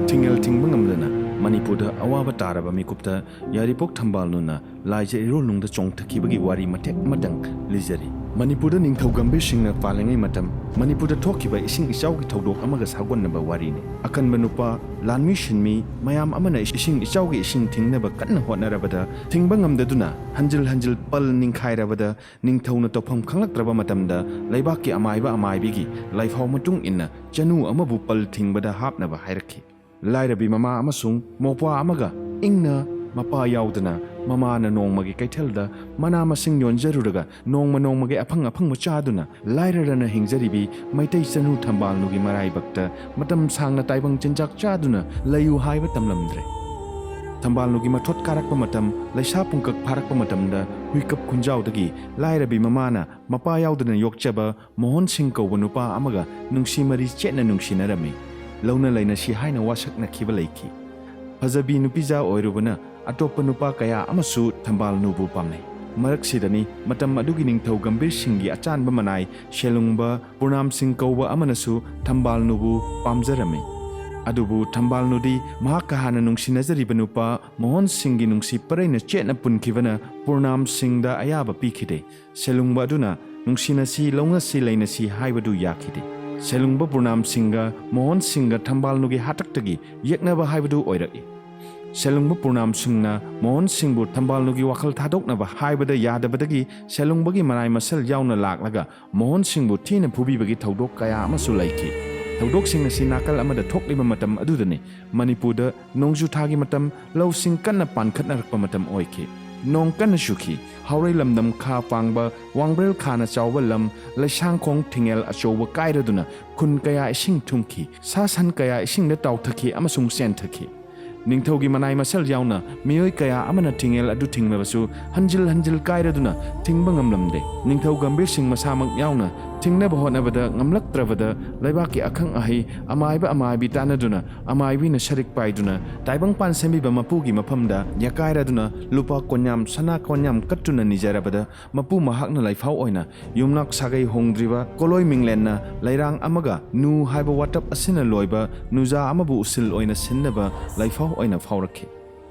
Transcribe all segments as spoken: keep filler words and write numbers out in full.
ꯊꯤꯡꯉꯦꯜ ꯊꯤꯡꯕ ꯉꯝꯗꯅ ꯃꯅꯤꯄꯨꯔꯗ ꯑꯋꯥꯕ ꯇꯥꯔꯕ ꯃꯤꯀꯨꯞꯇ ꯌꯥꯏꯔꯤꯄꯣꯛ ꯊꯝꯕꯥꯜꯅꯨꯅ ꯂꯥꯏꯖ ꯏꯔꯣꯜꯅꯨꯡꯗ ꯆꯣꯡꯊꯈꯤꯕꯒꯤ ꯋꯥꯔꯤ ꯃꯇꯦꯛ ꯑꯃꯇꯪ ꯂꯤꯖꯔꯤ꯫ ꯃꯅꯤꯄꯨꯔꯗ ꯅꯤꯡꯊꯧ ꯒꯝꯚꯤꯔ ꯁꯤꯡꯅ ꯄꯥꯜꯂꯤꯉꯩ ꯃꯇꯝ ꯃꯅꯤꯄꯨꯔꯗ ꯊꯣꯛꯈꯤꯕ ꯏꯁꯤꯡ ꯏꯆꯥꯎꯒꯤ ꯊꯧꯗꯣꯛ ꯑꯃꯒ ꯁꯥꯒꯣꯟꯅꯕ ꯋꯥꯔꯤꯅꯤ꯫ ꯑꯀꯟꯕ ꯅꯨꯄꯥ, ꯂꯥꯟꯃꯤ ꯁꯤꯟꯃꯤ ꯃꯌꯥꯝ ꯑꯃꯅ ꯏꯁꯤꯡ ꯏꯆꯥꯎꯒꯤ ꯏꯁꯤꯡ ꯊꯤꯡꯅꯕ ꯀꯟꯅ ꯍꯣꯠꯅꯔꯕꯗ ꯊꯤꯡꯕ ꯉꯝꯗꯗꯨꯅ ꯍꯟꯖꯤꯜ ꯍꯟꯖꯤꯜ ꯄꯜ ꯅꯤꯡꯈꯥꯏꯔꯕꯗ ꯅꯤꯡꯊꯧꯅ ꯇꯧꯐꯝ ꯈꯪꯂꯛꯇ꯭ꯔꯕ ꯃꯇꯝꯗ ꯂꯩꯕꯥꯛꯀꯤ ꯑꯃꯥꯏꯕ ꯑꯃꯥꯏꯕꯤꯒꯤ ꯂꯥꯏꯐꯥꯎ ꯃꯇꯨꯡ ꯏꯟꯅ ꯆꯅꯨ ꯑꯃꯕꯨ ꯄꯜ ꯊꯤꯡꯕꯗ ꯍꯥꯞꯅꯕ ꯍꯥꯏꯔꯛꯈꯤ꯫ ꯂꯥꯏꯔꯕꯤ ꯃꯃꯥ ꯑꯃꯁꯨꯡ ꯃꯧꯄ꯭ꯋꯥ ꯑꯃꯒ ꯏꯪꯅ ꯃꯄꯥ ꯌꯥꯎꯗꯅ ꯃꯃꯥꯅ ꯅꯣꯡꯃꯒꯤ ꯀꯩꯊꯦꯜꯗ ꯃꯅꯥ ꯃꯁꯤꯡ ꯌꯣꯟꯖꯔꯨꯔꯒ ꯅꯣꯡꯃ ꯅꯣꯡꯃꯒꯤ ꯑꯐꯪ ꯑꯐꯪꯕ ꯆꯥꯗꯨꯅ ꯂꯥꯏꯔꯔꯅ ꯍꯤꯡꯖꯔꯤꯕꯤ ꯃꯩꯇꯩ ꯆꯅꯨ ꯊꯝꯕꯥꯜꯅꯨꯒꯤ ꯃꯔꯥꯏꯕꯛꯇ ꯃꯇꯝ ꯁꯥꯡꯅ ꯇꯥꯏꯕꯪ ꯆꯤꯟꯖꯥꯛ ꯆꯥꯗꯨꯅ ꯂꯩꯌꯨ ꯍꯥꯏꯕ ꯇꯝꯂꯝꯗ꯭ꯔꯦ꯫ ꯊꯝꯕꯥꯜꯅꯨꯒꯤ ꯃꯊꯣꯠ ꯀꯥꯔꯛꯄ ꯃꯇꯝ, ꯂꯩꯁꯥ ꯄꯨꯡꯀꯛ ꯐꯥꯔꯛꯄ ꯃꯇꯝꯗ ꯍꯨꯏꯀꯞ ꯈꯨꯟꯖꯥꯎꯗꯒꯤ ꯂꯥꯏꯔꯕꯤ ꯃꯃꯥꯅ ꯃꯄꯥ ꯌꯥꯎꯗꯅ ꯌꯣꯛꯆꯕ ꯃꯣꯍꯟ ꯁꯤꯡ ꯀꯧꯕ ꯅꯨꯄꯥ ꯑꯃꯒ ꯅꯨꯡꯁꯤ ꯃꯔꯤ ꯆꯦꯠꯅ ꯅꯨꯡꯁꯤꯅꯔꯝꯃꯤ꯫ ꯂꯧꯅ ꯂꯩꯅꯁꯤ ꯍꯥꯏꯅ ꯋꯥꯁꯛꯅꯈꯤꯕ ꯂꯩꯈꯤ꯫ ꯐꯖꯕꯤ ꯅꯨꯄꯤꯖꯥ ꯑꯣꯏꯔꯨꯕꯅ ꯑꯇꯣꯞꯄ ꯅꯨꯄꯥ ꯀꯌꯥ ꯑꯃꯁꯨ ꯊꯝꯕꯥꯜꯅꯨꯕꯨ ꯄꯥꯝꯅꯩ꯫ ꯃꯔꯛꯁꯤꯗꯅꯤ ꯃꯇꯝ ꯑꯗꯨꯒꯤ ꯅꯤꯡꯊꯧ ꯒꯝꯚꯤꯔ ꯁꯤꯡꯒꯤ ꯑꯆꯥꯟꯕ ꯃꯅꯥꯏ ꯁꯦꯂꯨꯡꯕ ꯄꯨꯔꯅꯥꯝ ꯁꯤꯡ ꯀꯧꯕ ꯑꯃꯅꯁꯨ ꯊꯝꯕꯥꯜꯅꯨꯕꯨ ꯄꯥꯝꯖꯔꯝꯃꯤ꯫ ꯑꯗꯨꯕꯨ ꯊꯝꯕꯥꯜꯅꯨꯗꯤ ꯃꯍꯥꯛꯀ ꯍꯥꯟꯅ ꯅꯨꯡꯁꯤꯅꯖꯔꯤꯕ ꯅꯨꯄꯥ ꯃꯣꯍꯟ ꯁꯤꯡꯒꯤ ꯅꯨꯡꯁꯤ ꯄꯔꯩꯅ ꯆꯦꯠꯅ ꯄꯨꯟꯈꯤꯕꯅ ꯄꯨꯔꯅꯥꯝ ꯁꯤꯡꯗ ꯑꯌꯥꯕ ꯄꯤꯈꯤꯗꯦ꯫ ꯁꯦꯂꯨꯡꯕ ꯑꯗꯨꯅ ꯅꯨꯡꯁꯤꯅꯁꯤ, ꯂꯧꯅꯁꯤ, ꯂꯩꯅꯁꯤ ꯍꯥꯏꯕꯗꯨ ꯌꯥꯈꯤꯗꯦ꯫ ꯁꯦꯂꯨꯡꯕ ꯄꯨꯔꯅꯥꯝ ꯁꯤꯡꯒ ꯃꯣꯍꯟ ꯁꯤꯡꯒ ꯊꯝꯕꯥꯜꯅꯨꯒꯤ ꯍꯥꯛꯇꯛꯇꯒꯤ ꯌꯦꯛꯅꯕ ꯍꯥꯏꯕꯗꯨ ꯑꯣꯏꯔꯛꯏ꯫ ꯁꯦꯂꯨꯡꯕ ꯄꯨꯔꯅꯥꯝ ꯁꯤꯡꯅ ꯃꯣꯍꯟ ꯁꯤꯡꯕꯨ ꯊꯝꯕꯥꯜꯅꯨꯒꯤ ꯋꯥꯈꯜ ꯊꯥꯗꯣꯛꯅꯕ ꯍꯥꯏꯕꯗ ꯌꯥꯗꯕꯗꯒꯤ ꯁꯦꯂꯨꯡꯕꯒꯤ ꯃꯔꯥꯏ ꯃꯁꯜ ꯌꯥꯎꯅ ꯂꯥꯛꯂꯒ ꯃꯣꯍꯟ ꯁꯤꯡꯕꯨ ꯊꯤꯅ ꯐꯨꯕꯤꯕꯒꯤ ꯊꯧꯗꯣꯛ ꯀꯌꯥ ꯑꯃꯁꯨ ꯂꯩꯈꯤ꯫ ꯊꯧꯗꯣꯛꯁꯤꯡ ꯑꯁꯤ ꯅꯥꯀꯜ ꯑꯃꯗ ꯊꯣꯛꯂꯤꯕ ꯃꯇꯝ ꯑꯗꯨꯗꯅꯤ ꯃꯅꯤꯄꯨꯔꯗ ꯅꯣꯡꯖꯨ ꯊꯥꯒꯤ ꯃꯇꯝ, ꯂꯧꯁꯤꯡ ꯀꯟꯅ ꯄꯥꯟꯈꯠꯅꯔꯛꯄ ꯃꯇꯝ ꯑꯣꯏꯈꯤ꯫ ꯅꯣꯡ ꯀꯟꯅ ꯆꯨꯈꯤ꯫ ꯍꯥꯎꯔꯩ ꯂꯝꯗꯝ ꯈꯥ ꯄꯥꯡꯕ ꯋꯥꯡꯕ꯭ꯔꯦꯜ ꯈꯥꯅ ꯆꯥꯎꯕ ꯂꯝ ꯂꯩꯁꯥꯡꯈꯣꯡ ꯊꯤꯡꯉꯦꯜ ꯑꯆꯧꯕ ꯀꯥꯏꯔꯗꯨꯅ ꯈꯨꯟ ꯀꯌꯥ ꯏꯁꯤꯡ ꯊꯨꯝꯈꯤ꯫ ꯁꯥ ꯁꯟ ꯀꯌꯥ ꯏꯁꯤꯡꯗ ꯇꯥꯎꯊꯈꯤ ꯑꯃꯁꯨꯡ ꯆꯦꯟꯊꯈꯤ꯫ ꯅꯤꯡꯊꯧꯒꯤ ꯃꯅꯥꯏ ꯃꯁꯜ ꯌꯥꯎꯅ ꯃꯤꯑꯣꯏ ꯀꯌꯥ ꯑꯃꯅ ꯊꯤꯡꯉꯦꯜ ꯑꯗꯨ ꯊꯤꯡꯂꯕꯁꯨ ꯍꯟꯖꯤꯜ ꯍꯟꯖꯤꯜ ꯀꯥꯏꯔꯗꯨꯅ ꯊꯤꯡꯕ ꯉꯝꯂꯝꯗꯦ꯫ ꯅꯤꯡꯊꯧ ꯒꯝꯚꯤꯔ ꯁꯤꯡ ꯃꯁꯥꯃꯛ ꯌꯥꯎꯅ ꯊꯤꯡꯅꯕ ꯍꯣꯠꯅꯕꯗ ꯉꯝꯂꯛꯇ꯭ꯔꯕꯗ ꯂꯩꯕꯥꯛꯀꯤ ꯑꯈꯪ ꯑꯍꯩ ꯑꯃꯥꯏꯕ ꯑꯃꯥꯏꯕꯤ ꯇꯥꯟꯅꯗꯨꯅ ꯑꯃꯥꯏꯕꯤꯅ ꯁꯔꯤꯛ ꯄꯥꯏꯗꯨꯅ ꯇꯥꯏꯕꯪꯄꯥꯟ ꯁꯦꯝꯕꯤꯕ ꯃꯄꯨꯒꯤ ꯃꯐꯝꯗ ꯌꯥꯀꯥꯏꯔꯗꯨꯅ ꯂꯨꯄꯥ ꯀꯣꯟꯌꯥꯝ ꯁꯅꯥ ꯀꯣꯟꯌꯥꯝ ꯀꯠꯇꯨꯅ ꯅꯤꯖꯔꯕꯗ ꯃꯄꯨ ꯃꯍꯥꯛꯅ ꯂꯥꯏꯐꯥꯎ ꯑꯣꯏꯅ ꯌꯨꯝꯅꯥꯛ ꯁꯥꯒꯩ ꯍꯣꯡꯗ꯭ꯔꯤꯕ ꯀꯣꯂꯣꯏ ꯃꯤꯡꯂꯦꯟꯅ ꯂꯩꯔꯥꯡ ꯑꯃꯒ ꯅꯨ ꯍꯥꯏꯕ ꯋꯥꯇꯞ ꯑꯁꯤꯅ ꯂꯣꯏꯕ ꯅꯨꯖꯥ ꯑꯃꯕꯨ ꯎꯁꯤꯜ ꯑꯣꯏꯅ ꯁꯤꯟꯅꯕ ꯂꯥꯏꯐꯥꯎ ꯑꯣꯏꯅ ꯐꯥꯎꯔꯛꯈꯤ꯫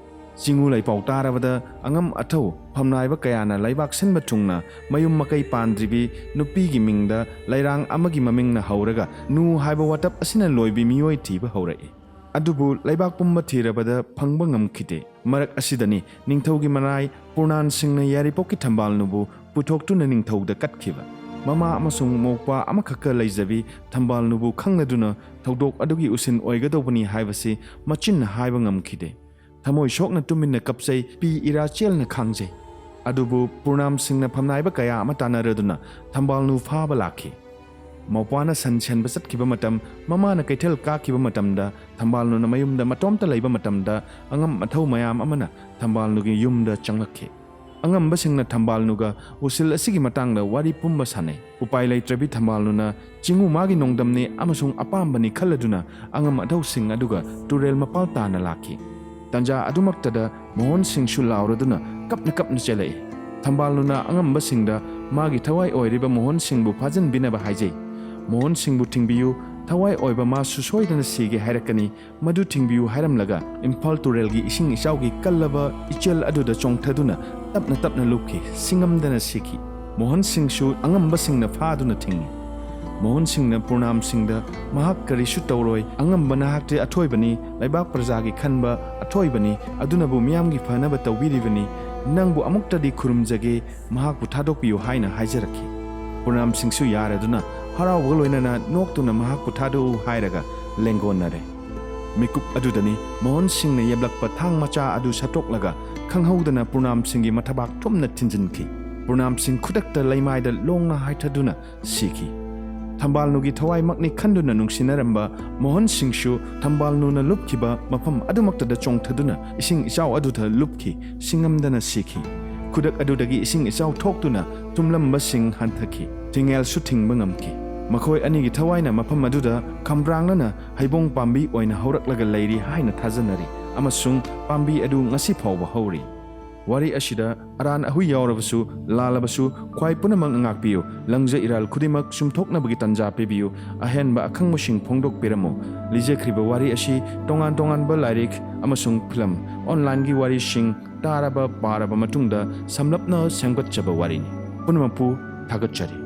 ꯆꯤꯡꯉꯨ ꯂꯩꯄꯥꯎ ꯇꯥꯔꯕꯗ ꯑꯉꯝ ꯑꯊꯧ ꯐꯝꯅꯥꯏꯕ ꯀꯌꯥꯅ ꯂꯩꯕꯥꯛ ꯁꯤꯟꯕ ꯊꯨꯡꯅ ꯃꯌꯨꯝ ꯃꯀꯩ ꯄꯥꯟꯗ꯭ꯔꯤꯕꯤ ꯅꯨꯄꯤꯒꯤ ꯃꯤꯡꯗ ꯂꯩꯔꯥꯡ ꯑꯃꯒꯤ ꯃꯃꯤꯡꯅ ꯍꯧꯔꯒ ꯅꯨ ꯍꯥꯏꯕ ꯋꯥꯇꯞ ꯑꯁꯤꯅ ꯂꯣꯏꯕꯤ ꯃꯤꯑꯣꯏ ꯊꯤꯕ ꯍꯧꯔꯛꯏ꯫ ꯑꯗꯨꯕꯨ ꯂꯩꯕꯥꯛ ꯄꯨꯝꯕ ꯊꯤꯔꯕꯗ ꯐꯪꯕ ꯉꯝꯈꯤꯗꯦ꯫ ꯃꯔꯛ ꯑꯁꯤꯗꯅꯤ ꯅꯤꯡꯊꯧꯒꯤ ꯃꯅꯥꯏ ꯄꯨꯔꯅꯥꯟ ꯁꯤꯡꯅ ꯌꯥꯏꯔꯤꯄꯣꯛꯀꯤ ꯊꯝꯕꯥꯜꯅꯨꯕꯨ ꯄꯨꯊꯣꯛꯇꯨꯅ ꯅꯤꯡꯊꯧꯗ ꯀꯠꯈꯤꯕ꯫ ꯃꯃꯥ ꯑꯃꯁꯨꯡ ꯃꯧꯄ꯭ꯋꯥ ꯑꯃꯈꯛꯀ ꯂꯩꯖꯕꯤ ꯊꯝꯕꯥꯜꯅꯨꯕꯨ ꯈꯪꯂꯗꯨꯅ ꯊꯧꯗꯣꯛ ꯑꯗꯨꯒꯤ ꯎꯁꯤꯟ ꯑꯣꯏꯒꯗꯧꯕꯅꯤ ꯍꯥꯏꯕꯁꯤ ꯃꯆꯤꯟꯅ ꯍꯥꯏꯕ ꯉꯝꯈꯤꯗꯦ꯫ ꯊꯃꯣꯏ ꯁꯣꯛꯅ ꯇꯨꯃꯤꯟꯅ ꯀꯞꯆꯩ, ꯄꯤ ꯏꯔꯥ ꯆꯦꯜꯅ ꯈꯥꯡꯖꯩ꯫ ꯑꯗꯨꯕꯨ ꯄꯨꯔꯅꯥꯝ ꯁꯤꯡꯅ ꯐꯝꯅꯥꯏꯕ ꯀꯌꯥ ꯑꯃ ꯇꯥꯟꯅꯔꯗꯨꯅ ꯊꯝꯕꯥꯜꯅꯨ ꯐꯥꯕ ꯂꯥꯛꯈꯤ꯫ ꯃꯧꯄ꯭ꯋꯥꯅ ꯁꯟ ꯁꯦꯟꯕ ꯆꯠꯈꯤꯕ ꯃꯇꯝ, ꯃꯃꯥꯅ ꯀꯩꯊꯦꯜ ꯀꯥꯈꯤꯕ ꯃꯇꯝꯗ ꯊꯝꯕꯥꯜꯅꯨꯅ ꯃꯌꯨꯝꯗ ꯃꯇꯣꯝꯇ ꯂꯩꯕ ꯃꯇꯝꯗ ꯑꯉꯝ ꯑꯊꯧ ꯃꯌꯥꯝ ꯑꯃꯅ ꯊꯝꯕꯥꯜꯅꯨꯒꯤ ꯌꯨꯝꯗ ꯆꯪꯂꯛꯈꯤ꯫ ꯑꯉꯝꯕꯁꯤꯡꯅ ꯊꯝꯕꯥꯜꯅꯨꯒ ꯎꯁꯤꯜ ꯑꯁꯤꯒꯤ ꯃꯇꯥꯡꯗ ꯋꯥꯔꯤ ꯄꯨꯝꯕ ꯁꯥꯟꯅꯩ꯫ ꯎꯄꯥꯏ ꯂꯩꯇ꯭ꯔꯕꯤ ꯊꯝꯕꯥꯜꯅꯨꯅ ꯆꯤꯡꯉꯨ ꯃꯥꯒꯤ ꯅꯣꯡꯗꯝꯅꯤ ꯑꯃꯁꯨꯡ ꯑꯄꯥꯝꯕꯅꯤ ꯈꯜꯂꯗꯨꯅ ꯑꯉꯝ ꯑꯊꯧꯁꯤꯡ ꯑꯗꯨꯒ ꯇꯨꯔꯦꯜ ꯃꯄꯥꯜ ꯇꯥꯅ ꯂꯥꯛꯈꯤ꯫ ꯇꯟꯖꯥ ꯑꯗꯨꯃꯛꯇꯗ ꯃꯣꯍꯟ ꯁꯤꯡꯁꯨ ꯂꯥꯎꯔꯗꯨꯅ ꯀꯞꯅ ꯀꯞꯅ ꯆꯦꯜꯂꯛꯏ꯫ ꯊꯝꯕꯥꯜꯅꯨꯅ ꯑꯉꯝꯕꯁꯤꯡꯗ ꯃꯥꯒꯤ ꯊꯋꯥꯏ ꯑꯣꯏꯔꯤꯕ ꯃꯣꯍꯟ ꯁꯤꯡꯕꯨ ꯐꯥꯖꯤꯟꯕꯤꯅꯕ ꯍꯥꯏꯖꯩ꯫ ꯃꯣꯍꯟ ꯁꯤꯡꯕꯨ ꯊꯤꯡꯕꯤꯌꯨ, ꯊꯋꯥꯏ ꯑꯣꯏꯕ ꯃꯥꯁꯨ ꯁꯣꯏꯗꯅ ꯁꯤꯒꯦ ꯍꯥꯏꯔꯛꯀꯅꯤ, ꯃꯗꯨ ꯊꯤꯡꯕꯤꯌꯨ ꯍꯥꯏꯔꯝꯂꯒ ꯏꯝꯐꯥꯜ ꯇꯨꯔꯦꯜꯒꯤ ꯏꯁꯤꯡ ꯏꯆꯥꯎꯒꯤ ꯀꯜꯂꯕ ꯏꯆꯦꯜ ꯑꯗꯨꯗ ꯆꯣꯡꯊꯗꯨꯅ ꯇꯞꯅ ꯇꯞꯅ ꯂꯨꯞꯈꯤ, ꯁꯤꯡꯉꯝꯗꯅ ꯁꯤꯈꯤ꯫ ꯃꯣꯍꯟ ꯁꯤꯡꯁꯨ ꯑꯉꯝꯕꯁꯤꯡꯅ ꯐꯥꯗꯨꯅ ꯊꯤꯡꯉꯤ꯫ ꯃꯣꯍꯟ ꯁꯤꯡꯅ ꯄꯨꯔꯅꯥꯝ ꯁꯤꯡꯗ, "ꯃꯍꯥꯛ ꯀꯔꯤꯁꯨ ꯇꯧꯔꯣꯏ, ꯑꯉꯝꯕ ꯅꯍꯥꯛꯇꯤ ꯑꯊꯣꯏꯕꯅꯤ, ꯂꯩꯕꯥꯛ ꯄ꯭ꯔꯖꯥꯒꯤ ꯈꯟꯕ ꯑꯊꯣꯏꯕꯅꯤ, ꯑꯗꯨꯅꯕꯨ ꯃꯤꯌꯥꯝꯒꯤ ꯐꯅꯕ ꯇꯧꯕꯤꯔꯤꯕꯅꯤ, ꯅꯪꯕꯨ ꯑꯃꯨꯛꯇꯗꯤ ꯈꯨꯔꯨꯝꯖꯒꯦ, ꯃꯍꯥꯛꯄꯨ ꯊꯥꯗꯣꯛꯄꯤꯌꯨ" ꯍꯥꯏꯅ ꯍꯥꯏꯖꯔꯛꯈꯤ꯫ ꯄꯨꯔꯅꯥꯝ ꯁꯤꯡꯁꯨ ꯌꯥꯔꯗꯨꯅ ꯍꯔꯥꯎꯕꯒ ꯂꯣꯏꯅꯅ ꯅꯣꯛꯇꯨꯅ ꯃꯍꯥꯛꯄꯨ ꯊꯥꯗꯣꯛꯎ ꯍꯥꯏꯔꯒ ꯂꯦꯡꯒꯣꯟꯅꯔꯦ꯫ ꯃꯤꯀꯨꯞ ꯑꯗꯨꯗꯅꯤ ꯃꯣꯍꯟ ꯁꯤꯡꯅ ꯌꯦꯞꯂꯛꯄ ꯊꯥꯡ ꯃꯆꯥ ꯑꯗꯨ ꯁꯠꯇꯣꯛꯂꯒ ꯈꯪꯍꯧꯗꯅ ꯄꯨꯔꯅꯥꯝ ꯁꯤꯡꯒꯤ ꯃꯊꯕꯥꯛ ꯊꯨꯝꯅ ꯊꯤꯟꯖꯤꯟꯈꯤ꯫ ꯄꯨꯔꯅꯥꯝ ꯁꯤꯡ ꯈꯨꯗꯛꯇ ꯂꯩꯃꯥꯏꯗ ꯂꯣꯡꯅ ꯍꯥꯏꯊꯗꯨꯅ ꯁꯤꯈꯤ꯫ ꯊꯝꯕꯥꯜꯅꯨꯒꯤ ꯊꯋꯥꯏꯃꯛꯅꯤ ꯈꯟꯗꯨꯅ ꯅꯨꯡꯁꯤꯅꯔꯝꯕ ꯃꯣꯍꯟ ꯁꯤꯡꯁꯨ ꯊꯝꯕꯥꯜꯅꯨꯅ ꯂꯨꯞꯈꯤꯕ ꯃꯐꯝ ꯑꯗꯨꯃꯛꯇꯗ ꯆꯣꯡꯊꯗꯨꯅ ꯏꯁꯤꯡ ꯏꯆꯥꯎ ꯑꯗꯨꯗ ꯂꯨꯞꯈꯤ, ꯁꯤꯡꯉꯝꯗꯅ ꯁꯤꯈꯤ꯫ ꯈꯨꯗꯛ ꯑꯗꯨꯗꯒꯤ ꯏꯁꯤꯡ ꯏꯆꯥꯎ ꯊꯣꯛꯇꯨꯅ ꯊꯨꯝꯂꯝꯕꯁꯤꯡ ꯍꯟꯊꯈꯤ꯫ ꯊꯤꯡꯉꯦꯜꯁꯨ ꯊꯤꯡꯕ ꯉꯝꯈꯤ꯫ ꯃꯈꯣꯏ ꯑꯅꯤꯒꯤ ꯊꯋꯥꯏꯅ ꯃꯐꯝ ꯑꯗꯨꯗ ꯈꯝꯕ꯭ꯔꯥꯡꯅꯅ ꯍꯩꯕꯣꯡ ꯄꯥꯝꯕꯤ ꯑꯣꯏꯅ ꯍꯧꯔꯛꯂꯒ ꯂꯩꯔꯤ ꯍꯥꯏꯅ ꯊꯥꯖꯅꯔꯤ, ꯑꯃꯁꯨꯡ ꯄꯥꯝꯕꯤ ꯑꯗꯨ ꯉꯁꯤ ꯐꯥꯎꯕ ꯍꯧꯔꯤ꯫ ꯋꯥꯔꯤ ꯑꯁꯤꯗ ꯑꯔꯥꯟ ꯑꯍꯨꯏ ꯌꯥꯎꯔꯕꯁꯨ, ꯂꯥꯜꯂꯕꯁꯨ, ꯈ꯭ꯋꯥꯏ ꯄꯨꯝꯅꯃꯛꯅ ꯉꯥꯛꯄꯤꯌꯨ꯫ ꯂꯪꯖ ꯏꯔꯥꯜ ꯈꯨꯗꯤꯡꯃꯛ ꯆꯨꯝꯊꯣꯛꯅꯕꯒꯤ ꯇꯥꯟꯖꯥ ꯄꯤꯕꯤꯌꯨ꯫ ꯑꯍꯦꯟꯕ ꯑꯈꯪꯕꯁꯤꯡ ꯐꯣꯡꯗꯣꯛꯄꯤꯔꯝꯃꯨ꯫ ꯂꯤꯖꯈ꯭ꯔꯤꯕ ꯋꯥꯔꯤ ꯑꯁꯤ ꯇꯣꯉꯥꯟ ꯇꯣꯉꯥꯟꯕ ꯂꯥꯏꯔꯤꯛ ꯑꯃꯁꯨꯡ ꯐꯤꯂꯝ, ꯑꯣꯟꯂꯥꯏꯟꯒꯤ ꯋꯥꯔꯤꯁꯤꯡ ꯇꯥꯔꯕ ꯄꯥꯔꯕ ꯃꯇꯨꯡꯗ ꯁꯝꯂꯞꯅ ꯁꯦꯝꯒꯠꯆꯕ ꯋꯥꯔꯤꯅꯤ꯫ ꯄꯨꯝꯅꯃꯛꯄꯨ ꯊꯥꯒꯠꯆꯔꯤ꯫